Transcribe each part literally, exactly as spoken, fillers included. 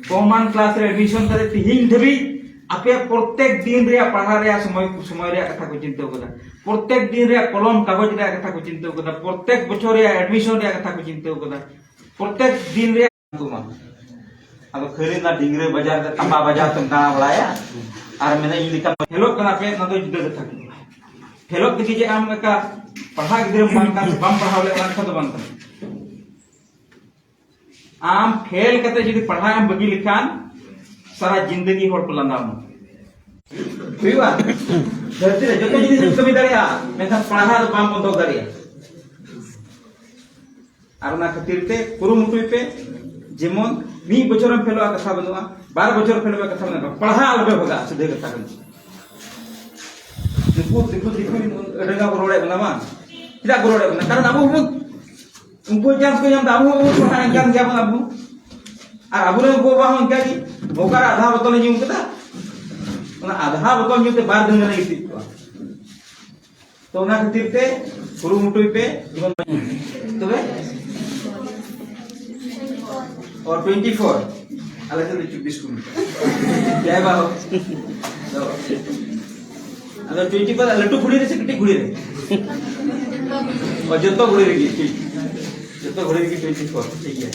ᱠᱚᱢᱟᱱ class ᱨᱮ admission ᱠᱟᱛᱮ ᱛᱤᱦᱤᱧ ᱫᱷᱟᱹᱵᱤᱡ ᱟᱯᱮᱭᱟᱜ ᱯᱨᱚᱛᱮᱠ ᱫᱤᱱ ᱨᱮᱭᱟᱜ ᱯᱟᱲᱦᱟᱣ ᱨᱮᱭᱟᱜ ᱥᱚᱢᱚᱭ, ᱥᱚᱢᱚᱭ ᱨᱮᱭᱟᱜ ᱠᱟᱛᱷᱟ ᱠᱚ ᱪᱤᱱᱛᱟᱹ ᱠᱟᱫᱟ, ᱯᱨᱚᱛᱮᱠ ᱫᱤᱱ ᱨᱮᱭᱟᱜ ᱠᱚᱞᱚᱢ ᱠᱟᱜᱚᱡᱽ ᱨᱮᱭᱟᱜ ᱠᱟᱛᱷᱟ ᱠᱚ ᱪᱤᱱᱛᱟᱹ ᱠᱟᱫᱟ, ᱯᱨᱚᱛᱮᱠ ᱵᱚᱪᱷᱚᱨ ᱨᱮᱭᱟᱜ ᱮᱰᱢᱤᱥᱚᱱ ᱨᱮᱭᱟᱜ ᱠᱟᱛᱷᱟ ᱠᱚ ᱪᱤᱱᱛᱟᱹ ᱠᱟᱫᱟ, ᱯᱨᱚᱛᱮᱠ ᱫᱤᱱ ᱨᱮᱭᱟᱜ ᱠᱚ ᱢᱟ᱾ ᱟᱫᱚ ᱠᱷᱟᱹᱞᱤ ᱚᱱᱟ ᱰᱤᱝᱨᱟᱹ ᱵᱟᱡᱟᱨ ᱨᱮ ᱛᱟᱸᱵᱟ ᱵᱟᱡᱟᱨ ᱛᱮᱢ ᱫᱟᱬᱟ ᱵᱟᱲᱟᱭᱟ ᱟᱨ ᱢᱮᱱᱟ ᱤᱧ ᱞᱮᱠᱟ ᱠᱷᱮᱞᱳᱜ ᱠᱟᱱᱟ ᱯᱮ, ᱚᱱᱟ ᱫᱚ ᱡᱩᱫᱟᱹ ᱠᱟᱛᱷᱟ ᱠᱟᱱᱟ᱾ ᱠᱷᱮᱞᱳᱜ ᱛᱮᱜᱮ ᱡᱮ ᱟᱢ ᱮᱠᱟ ᱯᱟᱲᱦᱟᱜ ᱜᱤᱫᱽᱨᱟᱹᱢ ᱵᱟᱝ ᱠᱟᱱ, ᱵᱟᱢ ᱯᱟᱲᱦᱟᱣ ᱞᱮᱫ, ᱚᱱᱟ ᱠᱟᱛᱷᱟ ᱫᱚ ᱵᱟᱝ ᱠᱟᱱᱟ᱾ ᱟᱢ ᱯᱷᱮᱞ ᱠᱟᱛᱮ ᱡᱩᱫᱤ ᱯᱟᱲᱦᱟᱜ ᱮᱢ ᱵᱟᱹᱜᱤ ᱞᱮᱠᱷᱟᱱ ᱥᱟᱨᱟ ᱡᱤᱱᱫᱮᱜᱤ ᱦᱚᱲ ᱠᱚ ᱞᱟᱸᱫᱟ ᱟᱢᱟ᱾ ᱦᱩᱭᱩᱜᱼᱟ? ᱫᱷᱟᱹᱨᱛᱤ ᱨᱮ ᱡᱚᱛᱚ ᱡᱤᱱᱤᱥ ᱮᱢ ᱠᱟᱹᱢᱤ ᱫᱟᱲᱮᱭᱟᱜᱼᱟ, ᱢᱮᱱᱠᱷᱟᱱ ᱯᱟᱲᱦᱟᱜ ᱫᱚ ᱵᱟᱢ ᱵᱚᱱᱫᱚ ᱫᱟᱲᱮᱭᱟᱜᱼᱟ᱾ ᱟᱨ ᱚᱱᱟ ᱠᱷᱟᱹᱛᱤᱨ ᱛᱮ ᱠᱩᱨᱩᱢᱩᱴᱩᱭ ᱯᱮ, ᱡᱮᱢᱚᱱ ᱢᱤᱫ ᱵᱚᱪᱷᱚᱨᱮᱢ ᱯᱷᱮᱞᱚᱜᱼᱟ ᱠᱟᱛᱷᱟ ᱵᱟᱹᱱᱩᱜᱼᱟ, ᱵᱟᱨ ᱵᱚᱪᱷᱚᱨ ᱯᱷᱮᱞᱚᱜᱼᱟ ᱠᱟᱛᱷᱟ ᱵᱟᱹᱱᱩᱜᱼᱟ, ᱯᱟᱲᱦᱟᱜ ᱟᱞᱚᱯᱮ ᱵᱷᱟᱜᱟᱜᱼᱟ, ᱥᱤᱫᱷᱟᱹ ᱠᱟᱛᱷᱟ ᱠᱟᱱᱟ᱾ ᱫᱤᱠᱩ ᱫᱤᱠᱩ ᱫᱤᱠᱩ ᱟᱹᱰᱤ ᱜᱟᱱ ᱠᱚ ᱨᱚᱲᱮᱫ ᱵᱚᱱᱟ ᱵᱟᱝ? ᱪᱮᱫᱟᱜ ᱠᱚ ᱨᱚᱲᱮᱫ ᱵᱚᱱᱟ? ᱠᱟᱨᱚᱱ ᱟᱵᱚ ᱦᱚᱸᱵᱚᱱ, ᱩᱱᱠᱩ ᱪᱟᱱᱥ ᱠᱚ ᱧᱟᱢ ᱮᱫᱟ, ᱟᱵᱚ ᱦᱚᱸ ᱵᱚᱱ ᱯᱟᱲᱦᱟᱜ ᱠᱟᱱ ᱜᱮᱭᱟ ᱵᱚᱱ ᱟᱵᱚ᱾ ᱟᱨ ᱟᱵᱚᱨᱮᱱ ᱜᱚ ᱵᱟᱵᱟ ᱦᱚᱸ ᱚᱱᱠᱟ ᱜᱮ, ᱚᱠᱟᱨᱮ ᱟᱫᱷᱟ ᱵᱚᱛᱚᱞᱮ ᱧᱩ ᱠᱮᱫᱟ, ᱚᱱᱟ ᱟᱫᱷᱟ ᱵᱚᱛᱚᱞ ᱧᱩ ᱛᱮ ᱵᱟᱨ ᱫᱤᱱ ᱜᱟᱱᱮ ᱜᱤᱛᱤᱡ ᱠᱚᱜᱼᱟ᱾ ᱛᱚ ᱚᱱᱟ ᱠᱷᱟᱹᱛᱤᱨ ᱛᱮ ᱠᱩᱨᱩᱢᱩᱴᱩᱭ ᱯᱮ, ᱡᱮᱢᱚᱱ ᱛᱚᱵᱮ ᱚ ᱴᱩᱭᱮᱱᱴᱤ ᱯᱷᱳᱨ, ᱟᱞᱮ ᱥᱮᱫ ᱫᱚ ᱪᱚᱵᱵᱤᱥ ᱠᱚ ᱢᱮᱛᱟᱜᱼᱟ᱾ ᱡᱟᱭ ᱵᱟ ᱦᱳᱠ᱾ ᱛᱚ, ᱟᱫᱚ ᱴᱩᱭᱮᱱᱴᱤ ᱯᱷᱳᱨ ᱞᱟᱹᱴᱩ ᱜᱷᱩᱲᱤ ᱨᱮ ᱥᱮ ᱠᱟᱹᱴᱤᱡ ᱜᱷᱩᱲᱤ ᱨᱮ? ᱚ, ᱡᱚᱛᱚ ᱜᱷᱩᱲᱤ ᱨᱮᱜᱮ, ᱴᱷᱤᱠ᱾ ᱡᱚᱛᱚ ᱜᱷᱩᱲᱤ ᱨᱮᱜᱮ ᱴᱩᱭᱮᱱᱴᱤ ᱯᱷᱳᱨ, ᱴᱷᱤᱠ ᱜᱮᱭᱟ᱾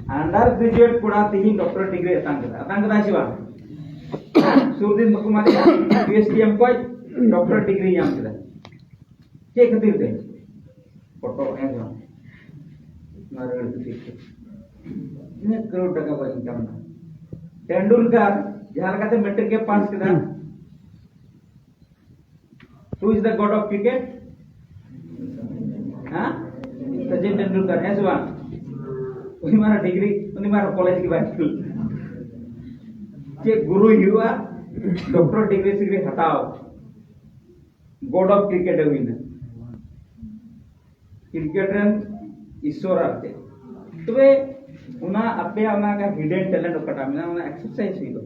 ᱟᱱᱰᱟᱨ ᱜᱨᱮᱡᱩᱭᱮᱴ ᱠᱚᱲᱟ ᱛᱮᱦᱤᱧ ᱰᱚᱠᱴᱚᱨᱮᱴ ᱰᱤᱜᱽᱨᱤ ᱟᱛᱟᱝ ᱠᱮᱫᱟ, ᱟᱛᱟᱝ ᱠᱮᱫᱟᱭ ᱥᱮ ᱵᱟᱝ? ᱥᱩᱨ ᱫᱤᱱ ᱵᱟᱠᱚ ᱢᱟᱱᱮ ᱯᱤ ᱮᱭᱤᱪ ᱰᱤ ᱮᱢ ᱠᱷᱚᱡ ᱰᱚᱠᱴᱚᱨᱮᱴ ᱰᱤᱜᱽᱨᱤ ᱧᱟᱢ ᱠᱮᱫᱟ᱾ ᱪᱮᱫ ᱠᱷᱟᱹᱛᱤᱨ ᱛᱮ? ᱯᱚᱴᱚᱜ, ᱦᱮᱸ ᱥᱮ ᱵᱟᱝ? ᱱᱚᱣᱟ ᱨᱟᱹᱲ ᱠᱷᱟᱹᱛᱤᱨ ᱛᱮ᱾ ᱛᱤᱱᱟᱹᱜ ᱠᱨᱳᱲ ᱴᱟᱠᱟ ᱠᱚ ᱤᱱᱠᱟᱢ ᱮᱫᱟ? ᱴᱮᱱᱰᱩᱞᱠᱟᱨ ᱡᱟᱦᱟᱸ ᱞᱮᱠᱟᱛᱮ ᱢᱮᱴᱨᱤᱠ ᱮ ᱯᱟᱥ ᱠᱮᱫᱟ, Who is the god of cricket? ᱦᱮᱸ? ᱥᱚᱪᱤᱱ ᱴᱮᱱᱰᱩᱞᱠᱟᱨ, ᱦᱮᱸ ᱥᱮ ᱵᱟᱝ? ᱩᱱᱤ ᱢᱟᱨᱟ ᱰᱤᱜᱽᱨᱤ, ᱩᱱᱤ ᱢᱟᱨᱟ ᱠᱚᱞᱮᱡᱽ ᱜᱮ ᱵᱟᱭ ᱠᱩᱞ᱾ ᱪᱮᱫ ᱜᱩᱨᱩᱭ ᱦᱩᱭᱩᱜᱼᱟ? ᱰᱚᱠᱴᱚᱨ ᱰᱤᱜᱽᱨᱤ ᱥᱤᱜᱽᱨᱤ ᱦᱟᱛᱟᱣ, god of cricket ᱮ ᱦᱩᱭᱱᱟ᱾ ᱠᱨᱤᱠᱮᱴ ᱨᱮᱱ ᱤᱥᱥᱚᱨ ᱟᱨ ᱪᱮᱫ᱾ ᱛᱚᱵᱮ ᱚᱱᱟ ᱟᱯᱮᱭᱟᱜ ᱚᱱᱟ hidden talent ᱚᱠᱟᱴᱟᱜ ᱢᱮᱱᱟᱜᱼᱟ, ᱚᱱᱟ exercise ᱦᱩᱭᱩᱜᱼᱟ᱾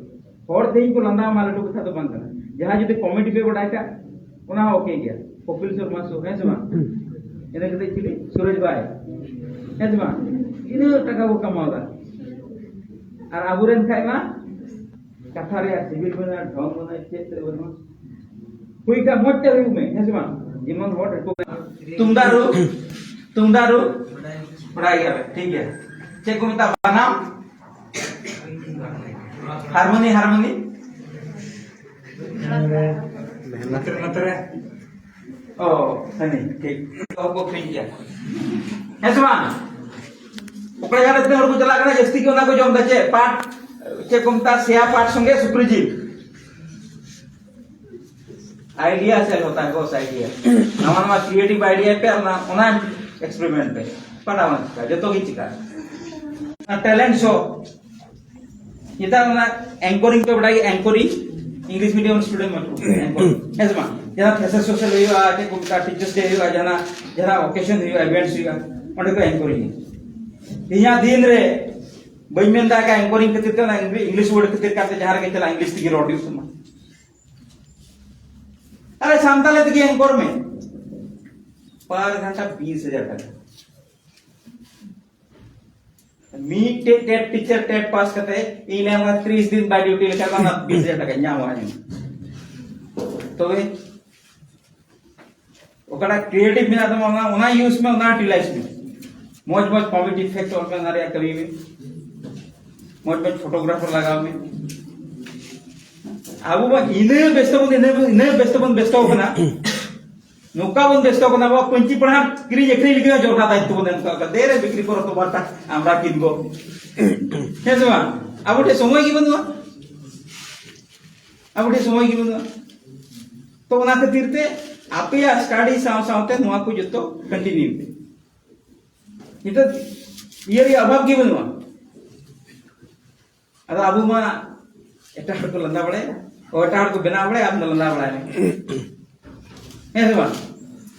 ᱦᱚᱲ ᱛᱮᱦᱮᱧ ᱠᱚ ᱞᱟᱸᱫᱟ ᱟᱢᱟ, ᱞᱟᱹᱴᱩ ᱠᱟᱛᱷᱟ ᱫᱚ ᱵᱟᱝ ᱠᱟᱱᱟ᱾ ᱡᱟᱦᱟᱸᱭ ᱡᱩᱫᱤ ᱠᱚᱢᱮᱰᱤ ᱯᱮ ᱵᱟᱰᱟᱭ ᱠᱷᱟᱡ, ᱚᱱᱟ ᱦᱚᱸ ᱳᱠᱮ ᱜᱮᱭᱟ᱾ ᱠᱚᱯᱤᱞ ᱥᱚᱨᱢᱟ ᱥᱳ, ᱦᱮᱸ ᱥᱮ ᱵᱟᱝ? ᱤᱱᱟᱹ ᱠᱟᱛᱮ ᱪᱤᱞᱤ? ᱥᱩᱨᱚᱡᱽ ᱵᱷᱟᱭ, ᱦᱮᱸ ᱥᱮ ᱵᱟᱝ? ᱤᱱᱟᱹ ᱴᱟᱠᱟ ᱠᱚ ᱠᱟᱢᱟᱣ ᱫᱟ᱾ ᱟᱨ ᱟᱵᱚᱨᱮᱱ ᱠᱷᱟᱡ ᱢᱟ ᱠᱟᱛᱷᱟ ᱨᱮᱭᱟᱜ ᱥᱤᱵᱤᱞ ᱵᱟᱹᱱᱩᱜᱼᱟ, ᱰᱷᱚᱝ ᱵᱟᱹᱱᱩᱜᱼᱟ, ᱪᱮᱫ ᱛᱮ ᱵᱟᱹᱱᱩᱜᱼᱟ᱾ ᱦᱩᱭ ᱠᱷᱟᱡ ᱢᱚᱡᱽ ᱛᱮ ᱦᱩᱭᱩᱜ ᱢᱮ, ᱦᱮᱸ ᱥᱮ ᱵᱟᱝ? ᱡᱮᱢᱚᱱ ᱦᱚᱲ ᱨᱮᱠᱚ ᱢᱮᱱᱟ, ᱛᱩᱢᱫᱟᱜ ᱨᱩ, ᱛᱩᱢᱫᱟᱜ ᱨᱩ ᱵᱟᱲᱟᱭ ᱜᱮᱭᱟ ᱵᱮᱱ, ᱴᱷᱤᱠ ᱜᱮᱭᱟ᱾ ᱪᱮᱫ ᱠᱚ ᱢᱮᱛᱟᱜᱼᱟ? ᱵᱟᱱᱟᱢ, ᱦᱟᱨᱢᱳᱱᱤ, ᱦᱟᱨᱢᱳᱱᱤ᱾ ᱱᱚᱛᱮ ᱨᱮ, ᱱᱚᱛᱮ ᱨᱮ᱾ ᱚ, ᱦᱟᱹᱱᱤ, ᱴᱷᱤᱠ᱾ ᱚ, ᱠᱚ ᱟᱹᱠᱷᱨᱤᱧ ᱜᱮᱭᱟ᱾ ᱦᱮᱸ ᱥᱮ ᱵᱟᱝ? ᱚᱠᱟ ᱡᱟᱭᱜᱟ ᱨᱮ ᱛᱤᱱᱟᱹᱜ ᱦᱚᱲ ᱠᱚ ᱪᱟᱞᱟᱜ ᱠᱟᱱᱟ, ᱡᱟᱹᱥᱛᱤ ᱜᱮ ᱚᱱᱟ ᱠᱚ ᱡᱚᱢ ᱮᱫᱟ᱾ ᱪᱮᱫ ᱯᱟᱴ, ᱪᱮᱫ ᱠᱚ ᱢᱮᱛᱟᱜᱼᱟ, ᱥᱮᱭᱟ ᱯᱟᱴ ᱥᱚᱸᱜᱮ ᱥᱩᱠᱨᱤ ᱡᱤᱞ᱾ ᱟᱭᱰᱤᱭᱟ ᱥᱮᱞ ᱦᱳᱛᱟ ᱦᱮ, ᱵᱚᱥ, ᱟᱭᱰᱤᱭᱟ᱾ ᱱᱟᱣᱟ ᱱᱟᱣᱟ ᱠᱨᱤᱭᱮᱴᱤᱵᱷ ᱟᱭᱰᱤᱭᱟ ᱯᱮ, ᱚᱱᱟ, ᱚᱱᱟ ᱮᱠᱥᱯᱮᱨᱤᱢᱮᱱᱴ ᱯᱮ᱾ ᱯᱟᱲᱦᱟᱣ ᱢᱟ ᱪᱤᱠᱟ, ᱡᱚᱛᱚ ᱜᱮ ᱪᱤᱠᱟ᱾ ᱚᱱᱟ ᱴᱮᱞᱮᱱᱴ ᱥᱳ᱾ ᱱᱮᱛᱟᱨ ᱚᱱᱟ ᱮᱝᱠᱚᱨᱤᱝ ᱯᱮ ᱵᱟᱰᱟᱭ ᱜᱮᱭᱟ? ᱮᱝᱠᱚᱨᱤᱝ, ᱤᱝᱞᱤᱥ ᱢᱤᱰᱤᱭᱟᱢ ᱥᱴᱩᱰᱮᱱᱴ ᱢᱟ ᱮᱝᱠᱚᱨᱤᱝ, ᱦᱮᱸ ᱥᱮ ᱵᱟᱝ? ᱡᱟᱦᱟᱸ ᱯᱷᱮᱥᱮᱥ ᱥᱳᱥᱟᱞ ᱦᱩᱭᱩᱜᱼᱟ, ᱪᱮᱫ ᱠᱚ ᱢᱮᱛᱟᱜᱼᱟ, ᱴᱤᱪᱟᱨᱥ ᱰᱮ ᱦᱩᱭᱩᱜᱼᱟ, ᱡᱟᱦᱟᱸ, ᱡᱟᱦᱟᱸ ᱚᱠᱮᱥᱚᱱ ᱦᱩᱭᱩᱜᱼᱟ, ᱤᱵᱷᱮᱱᱴᱥ ᱦᱩᱭᱩᱜᱼᱟ, ᱚᱸᱰᱮ ᱠᱚ ᱮᱝᱠᱚᱨᱤᱝ᱾ ᱛᱮᱦᱮᱧᱟᱜ ᱫᱤᱱ ᱨᱮ ᱵᱟᱹᱧ ᱢᱮᱱ ᱫᱟ ᱮᱠᱟ ᱮᱝᱠᱚᱨᱤᱝ ᱠᱷᱟᱹᱛᱤᱨ ᱛᱮ, ᱚᱱᱟ ᱤᱝᱞᱤᱥ ᱣᱟᱨᱰ ᱠᱷᱟᱹᱛᱤᱨ ᱠᱟᱛᱮ ᱡᱟᱦᱟᱸ ᱨᱮᱜᱮ ᱪᱟᱞᱟᱜ, ᱤᱝᱞᱤᱥ ᱛᱮᱜᱮ ᱨᱚᱲ ᱦᱩᱭᱩᱜ ᱛᱟᱢᱟ᱾ ᱟᱨᱮ ᱥᱟᱱᱛᱟᱲᱤ ᱛᱮᱜᱮ ᱮᱝᱠᱚᱨ ᱢᱮ᱾ ᱯᱟᱨ ᱜᱷᱟᱱᱴᱟ ᱵᱤᱥ ᱦᱟᱡᱟᱨ ᱴᱟᱠᱟ᱾ ᱢᱤᱫᱴᱮᱡ ᱴᱮᱴ ᱴᱤᱪᱟᱨ ᱴᱮᱴ ᱯᱟᱥ ᱠᱟᱛᱮ ᱤᱧ ᱞᱟᱹᱭ ᱟᱢᱟ ᱛᱤᱨᱤᱥ ᱫᱤᱱ ᱵᱟᱭ ᱰᱤᱭᱩᱴᱤ ᱞᱮᱠᱷᱟᱱ ᱚᱱᱟ ᱵᱤᱥ ᱦᱟᱡᱟᱨ ᱴᱟᱠᱟᱧ ᱧᱟᱢᱟ ᱤᱧ᱾ ᱛᱚᱵᱮ ᱚᱠᱟᱴᱟᱜ ᱠᱨᱤᱭᱮᱴᱤᱵᱷ ᱢᱮᱱᱟᱜ ᱛᱟᱢᱟ, ᱚᱱᱟ, ᱚᱱᱟ ᱤᱭᱩᱡᱽ ᱢᱮ, ᱚᱱᱟ ᱤᱭᱩᱴᱤᱞᱟᱭᱤᱡᱽ ᱢᱮ᱾ ᱢᱚᱡᱽ ᱢᱚᱡᱽ ᱠᱚᱢᱮᱰᱤ ᱤᱯᱷᱮᱠᱴ ᱚᱞ ᱢᱮ, ᱚᱱᱟ ᱨᱮᱭᱟᱜ ᱠᱟᱹᱢᱤ ᱢᱮ᱾ ᱢᱚᱡᱽ ᱢᱚᱡᱽ ᱯᱷᱳᱴᱳᱜᱨᱟᱯᱷᱟᱨ ᱞᱟᱜᱟᱣ ᱢᱮ᱾ ᱟᱵᱚ ᱢᱟ ᱤᱱᱟᱹ ᱵᱮᱥᱛᱚ ᱵᱚᱱ, ᱤᱱᱟᱹ, ᱤᱱᱟᱹ ᱵᱮᱥᱛᱚ ᱵᱚᱱ ᱵᱮᱥᱛᱚ ᱠᱟᱱᱟ᱾ ᱱᱚᱝᱠᱟ ᱵᱚᱱ ᱵᱮᱥᱛᱚ ᱠᱟᱱᱟ, ᱟᱵᱚ ᱯᱟᱹᱧᱪᱤ ᱯᱟᱲᱦᱟᱴ ᱠᱤᱨᱤᱧ ᱟᱹᱠᱷᱨᱤᱧ ᱞᱟᱹᱜᱤᱫ ᱦᱚᱸ ᱡᱚᱨᱦᱟ ᱫᱟᱭᱤᱛᱛᱚ ᱵᱚᱱ ᱮᱢ ᱠᱟᱜ ᱠᱟᱱᱟ᱾ ᱫᱮ ᱨᱮ ᱵᱤᱠᱨᱤ ᱯᱚᱨᱚ ᱛᱚ ᱵᱟᱨᱛᱟ ᱟᱢᱨᱟ ᱠᱤᱱᱵᱚ᱾ ᱦᱮᱸ ᱥᱮ ᱵᱟᱝ? ᱟᱵᱚ ᱴᱷᱮᱱ ᱥᱚᱢᱚᱭ ᱜᱮ ᱵᱟᱹᱱᱩᱜᱼᱟ᱾ ᱟᱵᱚ ᱴᱷᱮᱱ ᱥᱚᱢᱚᱭ ᱜᱮ ᱵᱟᱹᱱᱩᱜᱼᱟ᱾ ᱛᱚ ᱚᱱᱟ ᱠᱷᱟᱹᱛᱤᱨ ᱛᱮ ᱟᱯᱮᱭᱟᱜ ᱥᱴᱟᱰᱤ ᱥᱟᱶ ᱥᱟᱶᱛᱮ ᱱᱚᱣᱟ ᱠᱚ ᱡᱚᱛᱚ ᱠᱚᱱᱴᱤᱱᱤᱭᱩ ᱯᱮ᱾ ᱱᱤᱛᱚᱜ ᱤᱭᱟᱹ ᱨᱮᱭᱟᱜ ᱚᱵᱷᱟᱵ ᱜᱮ ᱵᱟᱹᱱᱩᱜᱼᱟ᱾ ᱟᱫᱚ ᱟᱵᱚ ᱢᱟ ᱮᱴᱟᱜ ᱦᱚᱲ ᱠᱚ ᱞᱟᱸᱫᱟ ᱵᱟᱲᱟᱭᱟ, ᱚ, ᱮᱴᱟᱜ ᱦᱚᱲ ᱠᱚ ᱵᱮᱱᱟᱣ ᱵᱟᱲᱟᱭᱟ, ᱟᱢ ᱫᱚ ᱞᱟᱸᱫᱟ ᱵᱟᱲᱟᱭ ᱢᱮ᱾ ᱦᱮᱸ ᱥᱮ ᱵᱟᱝ?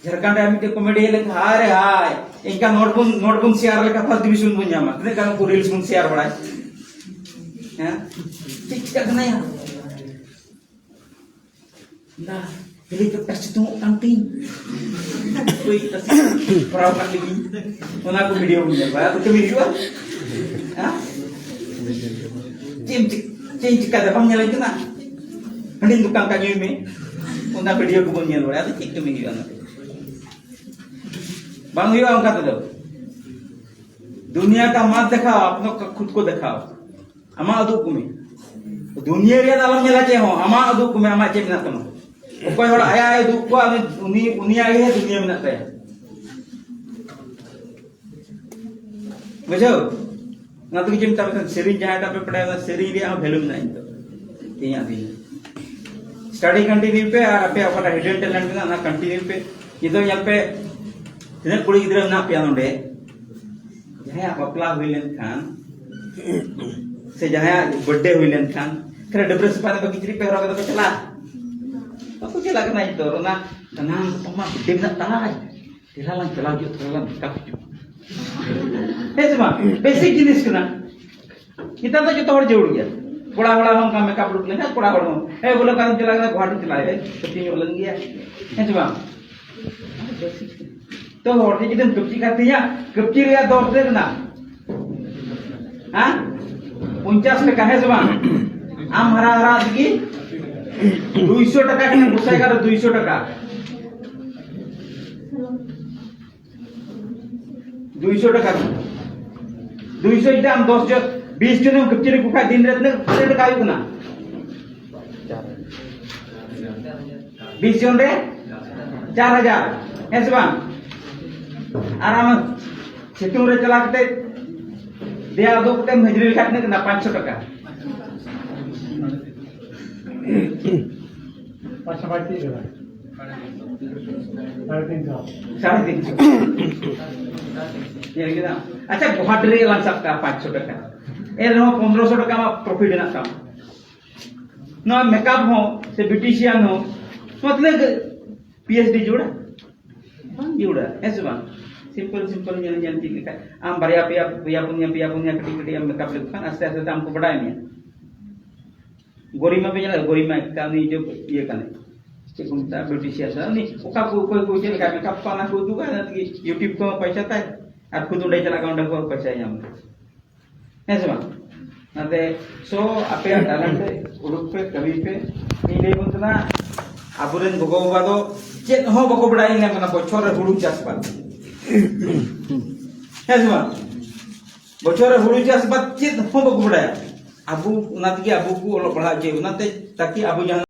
ᱡᱷᱟᱲᱠᱷᱚᱸᱰ ᱨᱮ ᱢᱤᱫᱴᱮᱡ ᱠᱚᱢᱮᱰᱤ ᱦᱮᱡ ᱞᱮᱱᱠᱷᱟᱱ, ᱦᱟᱭ ᱨᱮ ᱦᱟᱭ, ᱤᱱᱠᱟ ᱱᱳᱴ ᱵᱚᱱ, ᱱᱳᱴ ᱵᱚᱱ ᱥᱮᱭᱟᱨ ᱞᱮᱠᱷᱟᱱ ᱯᱷᱟᱥᱴ ᱰᱤᱵᱤᱡᱚᱱ ᱵᱚᱱ ᱧᱟᱢᱟ᱾ ᱛᱤᱱᱟᱹᱜ ᱜᱟᱱ ᱠᱚ ᱨᱤᱞᱥ ᱵᱚᱱ ᱥᱮᱭᱟᱨ ᱵᱟᱲᱟᱭ᱾ ᱦᱮᱸ? ᱪᱮᱫ ᱪᱤᱠᱟᱹᱜ ᱠᱟᱱᱟ ᱭᱟ? ᱫᱟ, ᱦᱮᱞᱤᱠᱚᱯᱴᱟᱨ ᱥᱤᱛᱩᱝᱚᱜ ᱠᱟᱱ ᱛᱤᱧ᱾ ᱦᱳᱭ, ᱛᱟᱥᱮ ᱠᱚᱨᱟᱣ ᱠᱟᱜ ᱞᱮᱜᱤᱧ᱾ ᱚᱱᱟ ᱠᱚ ᱵᱷᱤᱰᱤᱭᱳ ᱵᱚᱱ ᱧᱮᱞ ᱵᱟᱲᱟᱭᱟ, ᱟᱫᱚ ᱠᱟᱹᱢᱤ ᱦᱩᱭᱩᱜᱼᱟ᱾ ᱦᱮᱸ? ᱪᱮᱫ ᱤᱧ ᱪᱤᱠᱟᱹᱭᱟ? ᱵᱟᱢ ᱧᱮᱞᱮᱧ ᱠᱟᱱᱟ? ᱦᱟᱺᱰᱤᱧ ᱫᱚᱠᱟᱱ ᱠᱟᱜ, ᱧᱩᱭ ᱢᱮ᱾ ᱚᱱᱟ ᱵᱷᱤᱰᱤᱭᱳ ᱠᱚᱵᱚᱱ ᱧᱮᱞ ᱵᱟᱲᱟᱭᱟ, ᱟᱫᱚ ᱪᱮᱫ ᱠᱟᱹᱢᱤ ᱦᱩᱭᱩᱜᱼᱟ ᱚᱱᱟ ᱛᱮ? ᱵᱟᱝ ᱦᱩᱭᱩᱜᱼᱟ ᱚᱱᱠᱟ ᱛᱮᱫᱚ᱾ ᱫᱩᱱᱤᱭᱟ ᱠᱟ ᱢᱟᱛ ᱫᱮᱠᱷᱟᱣ, ᱟᱯᱱᱟ ᱠᱷᱩᱫ ᱠᱚ ᱫᱮᱠᱷᱟᱣ᱾ ᱟᱢᱟᱜ ᱩᱫᱩᱜ ᱠᱚᱢᱮ᱾ ᱫᱩᱱᱤᱭᱟᱹ ᱨᱮᱭᱟᱜ ᱫᱚ ᱟᱞᱚᱢ ᱧᱮᱞᱟ ᱪᱮᱫ ᱦᱚᱸ, ᱟᱢᱟᱜ ᱩᱫᱩᱜ ᱠᱚᱢᱮ, ᱟᱢᱟᱜ ᱪᱮᱫ ᱢᱮᱱᱟᱜ ᱛᱟᱢᱟ᱾ ᱚᱠᱚᱭ ᱦᱚᱲ ᱟᱭᱟᱜ ᱮ ᱩᱫᱩᱜ ᱠᱚᱣᱟ, ᱩᱱᱤ, ᱩᱱᱤᱭᱟᱜ ᱜᱮ ᱫᱩᱱᱤᱭᱟᱹ ᱢᱮᱱᱟᱜ ᱛᱟᱭᱟ᱾ ᱵᱩᱡᱷᱟᱹᱣ? ᱚᱱᱟ ᱛᱮᱜᱮ ᱪᱮᱫ ᱢᱮᱛᱟᱜ ᱢᱮ, ᱥᱮᱨᱮᱧ ᱡᱟᱦᱟᱸᱭᱴᱟᱜ ᱯᱮ ᱯᱟᱲᱦᱟᱭᱟ, ᱚᱱᱟ ᱥᱮᱨᱮᱧ ᱨᱮᱭᱟᱜ ᱦᱚᱸ ᱵᱷᱮᱞᱩ ᱢᱮᱱᱟᱜᱼᱟ ᱱᱤᱛᱚᱜ, ᱛᱮᱦᱮᱧᱟᱜ ᱫᱤᱱ᱾ ᱥᱴᱟᱰᱤ ᱠᱚᱱᱴᱤᱱᱤᱭᱩ ᱯᱮ ᱟᱨ ᱟᱯᱮᱭᱟᱜ ᱚᱠᱟᱴᱟᱜ ᱦᱤᱰᱮᱱ ᱴᱮᱞᱮᱱᱴ ᱢᱮᱱᱟᱜᱼᱟ, ᱚᱱᱟ ᱠᱚᱱᱴᱤᱱᱤᱭᱩ ᱯᱮ᱾ ᱱᱤᱛᱚᱜ ᱧᱮᱞ ᱯᱮ, ᱛᱤᱱᱟᱹᱜ ᱠᱩᱲᱤ ᱜᱤᱫᱽᱨᱟᱹ ᱢᱮᱱᱟᱜ ᱯᱮᱭᱟ ᱱᱚᱰᱮ, ᱡᱟᱦᱟᱸᱭᱟᱜ ᱵᱟᱯᱞᱟ ᱦᱩᱭ ᱞᱮᱱᱠᱷᱟᱱ ᱥᱮ ᱡᱟᱦᱟᱸᱭᱟᱜ ᱵᱟᱨᱛᱷᱰᱮ ᱦᱩᱭ ᱞᱮᱱᱠᱷᱟᱱ, ᱠᱷᱟᱹᱞᱤ ᱰᱟᱹᱵᱽᱨᱟᱹ ᱥᱟᱯᱷᱟ ᱠᱟᱛᱮ ᱠᱤᱪᱨᱤᱡ ᱯᱮ ᱦᱚᱨᱚᱜ ᱠᱟᱛᱮ ᱠᱚ ᱪᱟᱞᱟᱜᱼᱟ? ᱵᱟᱠᱚ ᱪᱟᱞᱟᱜ ᱠᱟᱱᱟ᱾ ᱱᱤᱛᱚᱜ ᱚᱱᱟ ᱥᱟᱱᱟᱢ ᱠᱚᱢᱟ ᱵᱟᱨᱛᱷᱰᱮ ᱢᱮᱱᱟᱜ ᱛᱟᱭ, ᱫᱮᱞᱟ ᱞᱟᱝ ᱪᱟᱞᱟᱣ ᱦᱤᱡᱩᱜ, ᱛᱷᱚᱲᱟ ᱞᱟᱝ ᱢᱮᱠᱟᱯ ᱦᱤᱡᱩᱜ᱾ ᱦᱮᱸ ᱥᱮ ᱵᱟᱝ? ᱵᱮᱥᱤᱠ ᱡᱤᱱᱤᱥ ᱠᱟᱱᱟ᱾ ᱱᱮᱛᱟᱨ ᱫᱚ ᱡᱚᱛᱚ ᱦᱚᱲ ᱡᱟᱹᱨᱩᱲ ᱜᱮᱭᱟ᱾ ᱠᱚᱲᱟ ᱦᱚᱲᱟᱜ ᱦᱚᱸ ᱚᱱᱠᱟ ᱢᱮᱠᱟᱯ ᱞᱩᱠ ᱞᱮᱱᱠᱷᱟᱱ ᱠᱚᱲᱟ ᱦᱚᱲ ᱦᱚᱸ, "ᱦᱮᱸ, ᱵᱚᱞᱮ ᱚᱠᱟᱨᱮᱢ ᱪᱟᱞᱟᱜ ᱠᱟᱱᱟ?" "ᱜᱩᱣᱟᱦᱟᱴᱤ ᱪᱟᱞᱟᱜ ᱦᱩᱭᱩᱜᱼᱟ, ᱠᱟᱹᱴᱤᱡ ᱧᱚᱜ ᱞᱮᱱ ᱜᱮᱭᱟ", ᱦᱮᱸ ᱥᱮ ᱵᱟᱝ? ᱛᱚ ᱦᱚᱲ ᱴᱷᱮᱱ ᱡᱩᱫᱤᱢ ᱠᱟᱹᱯᱪᱤ ᱠᱟᱱ ᱛᱤᱧᱟ, ᱠᱟᱹᱯᱪᱤ ᱨᱮᱭᱟᱜ ᱫᱚᱨ ᱛᱤᱱᱟᱹᱜ ᱠᱟᱱᱟ? ᱦᱮᱸ? ᱯᱚᱧᱪᱟᱥ ᱴᱟᱠᱟ, ᱦᱮᱸ ᱥᱮ ᱵᱟᱝ? ᱟᱢ ᱦᱟᱨᱟ ᱦᱟᱨᱟ ᱛᱮᱜᱮ ᱫᱩᱭᱥᱚ ᱴᱟᱠᱟ ᱠᱟᱱᱟ, ᱜᱚᱸᱥᱟᱭ ᱜᱟᱲ ᱨᱮ ᱫᱩᱭᱥᱚ ᱴᱟᱠᱟ᱾ ᱫᱩᱭᱥᱚ ᱴᱟᱠᱟ ᱠᱟᱱᱟ᱾ ᱫᱩᱭᱥᱚ ᱡᱩᱫᱤ ᱟᱢ ᱫᱚᱥ ᱡᱚᱱ, ᱵᱤᱥ ᱡᱚᱱᱮᱢ ᱠᱟᱹᱯᱪᱤ ᱞᱮᱠᱚ ᱠᱷᱟᱱ ᱫᱤᱱ ᱨᱮ ᱛᱤᱱᱟᱹᱜ, ᱛᱤᱱᱟᱹᱜ ᱴᱟᱠᱟ ᱦᱩᱭᱩᱜ ᱠᱟᱱᱟ? ᱵᱤᱥ ᱡᱚᱱ ᱨᱮ ᱪᱟᱨ ᱦᱟᱡᱟᱨ, ᱦᱮᱸ ᱥᱮ ᱵᱟᱝ? ᱟᱨ ᱟᱢ ᱥᱤᱛᱩᱝ ᱨᱮ ᱪᱟᱞᱟᱣ ᱠᱟᱛᱮ ᱫᱮᱭᱟ ᱩᱫᱩᱜ ᱠᱟᱛᱮᱢ ᱦᱟᱹᱡᱨᱤ ᱞᱮᱠᱷᱟᱱ ᱛᱤᱱᱟᱹᱜ ᱠᱟᱱᱟ? ᱯᱟᱸᱪᱥᱚ ᱴᱟᱠᱟ᱾ ᱯᱟᱸᱪᱥᱚ ᱵᱟᱹᱲᱛᱤ ᱠᱟᱱᱟ᱾ ᱥᱟᱲᱮ ᱛᱤᱱᱥᱚ᱾ ᱥᱟᱲᱮ ᱛᱤᱱᱥᱚ᱾ ᱧᱮᱞ ᱠᱮᱫᱟᱢ? ᱟᱪᱪᱷᱟ, ᱜᱩᱣᱟᱦᱟᱴᱤ ᱨᱮ ᱞᱟᱝ ᱥᱟᱵ ᱠᱟᱜᱼᱟ ᱯᱟᱸᱪᱥᱚ ᱴᱟᱠᱟ, ᱮᱱ ᱨᱮᱦᱚᱸ ᱯᱚᱱᱨᱚᱥᱚ ᱴᱟᱠᱟ ᱟᱢᱟᱜ ᱯᱨᱚᱯᱷᱤᱴ ᱦᱮᱱᱟᱜ ᱛᱟᱢᱟ᱾ ᱱᱚᱣᱟ ᱢᱮᱠᱟᱯ ᱦᱚᱸ ᱥᱮ ᱵᱤᱭᱩᱴᱤᱥᱤᱭᱟᱱ ᱦᱚᱸ, ᱱᱚᱣᱟ ᱛᱤᱱᱟᱹᱜ ᱯᱤ ᱮᱭᱤᱪ ᱰᱤ ᱡᱟᱹᱨᱩᱲᱟ? ᱵᱟᱝ ᱡᱟᱹᱨᱩᱲᱟ, ᱦᱮᱸ ᱥᱮ ᱵᱟᱝ? ᱥᱤᱢᱯᱚᱞ ᱥᱤᱢᱯᱚᱞ ᱧᱮᱞ ᱧᱮᱞ ᱪᱮᱫ ᱞᱮᱠᱟ᱾ ᱟᱢ ᱵᱟᱨᱭᱟ ᱯᱮᱭᱟ, ᱯᱮᱭᱟ ᱯᱩᱱᱭᱟ, ᱯᱮᱭᱟ ᱯᱩᱱᱭᱟ ᱠᱟᱹᱴᱤᱡ ᱠᱟᱹᱴᱤᱡ ᱮᱢ ᱢᱮᱠᱟᱯ ᱞᱮᱠᱚ ᱠᱷᱟᱱ ᱟᱥᱛᱮ ᱟᱥᱛᱮ ᱛᱮ ᱟᱢ ᱠᱚ ᱵᱟᱰᱟᱭ ᱢᱮᱭᱟ᱾ ᱜᱚᱨᱤᱢᱟ ᱯᱮ ᱧᱮᱞᱟ, ᱜᱚᱨᱤᱢᱟ ᱮᱠᱴᱟ ᱩᱱᱤ ᱡᱚ ᱤᱭᱟᱹ ᱠᱟᱱᱟᱭ, ᱪᱮᱫ ᱠᱚ ᱢᱮᱛᱟᱜᱼᱟ, ᱵᱤᱭᱩᱴᱤᱥᱤᱭᱟᱱ, ᱩᱱᱤ ᱚᱠᱟ ᱠᱚ ᱚᱠᱚᱭ ᱠᱚ ᱪᱮᱫ ᱞᱮᱠᱟ ᱢᱮᱠᱟᱯ ᱠᱚ ᱚᱱᱟ ᱠᱚ ᱩᱫᱩᱜᱟ, ᱚᱱᱟ ᱛᱮᱜᱮ YouTube ᱠᱚᱦᱚᱸ ᱯᱚᱭᱥᱟ ᱛᱟᱭ, ᱟᱨ ᱠᱷᱩᱫ ᱚᱸᱰᱮ ᱪᱟᱞᱟᱜ ᱠᱟᱱᱟ, ᱚᱸᱰᱮ ᱠᱷᱚᱱ ᱯᱚᱭᱥᱟᱭ ᱧᱟᱢ ᱮᱫᱟ᱾ ᱦᱮᱸ ᱥᱮ ᱵᱟᱝ? ᱚᱱᱟᱛᱮ ᱥᱚ ᱟᱯᱮᱭᱟᱜ ᱴᱮᱞᱮᱱᱴ ᱨᱮ ᱩᱰᱩᱠ ᱯᱮ, ᱠᱟᱹᱢᱤ ᱯᱮ᱾ ᱤᱧ ᱞᱟᱹᱭ ᱟᱵᱚᱱ ᱠᱟᱱᱟ, ᱟᱵᱚᱨᱮᱱ ᱜᱚᱜᱚ ᱵᱟᱵᱟ ᱫᱚ ᱪᱮᱫ ᱦᱚᱸ ᱵᱟᱠᱚ ᱵᱟᱲᱟᱭᱟ ᱤᱱᱟᱹ ᱠᱟᱱᱟ ᱵᱚᱪᱷᱚᱨ ᱨᱮ ᱦᱩᱲᱩ ᱪᱟᱥ ᱵᱟᱫ᱾ ᱦᱮᱸ ᱥᱮ ᱵᱟᱝ? ᱵᱚᱪᱷᱚᱨ ᱨᱮ ᱦᱩᱲᱩ ᱪᱟᱥ ᱵᱟᱫ ᱪᱮᱫ ᱦᱚᱸ ᱵᱟᱠᱚ ᱵᱟᱲᱟᱭᱟ᱾ ᱟᱵᱚ ᱚᱱᱟ ᱛᱮᱜᱮ ᱟᱵᱚ ᱠᱚ ᱚᱞᱚᱜ ᱯᱟᱲᱦᱟᱣ ᱦᱚᱪᱚᱭᱮᱫ ᱚᱱᱟᱛᱮ ᱛᱟᱠᱤ ᱟᱵᱚ ᱡᱟᱦᱟᱸ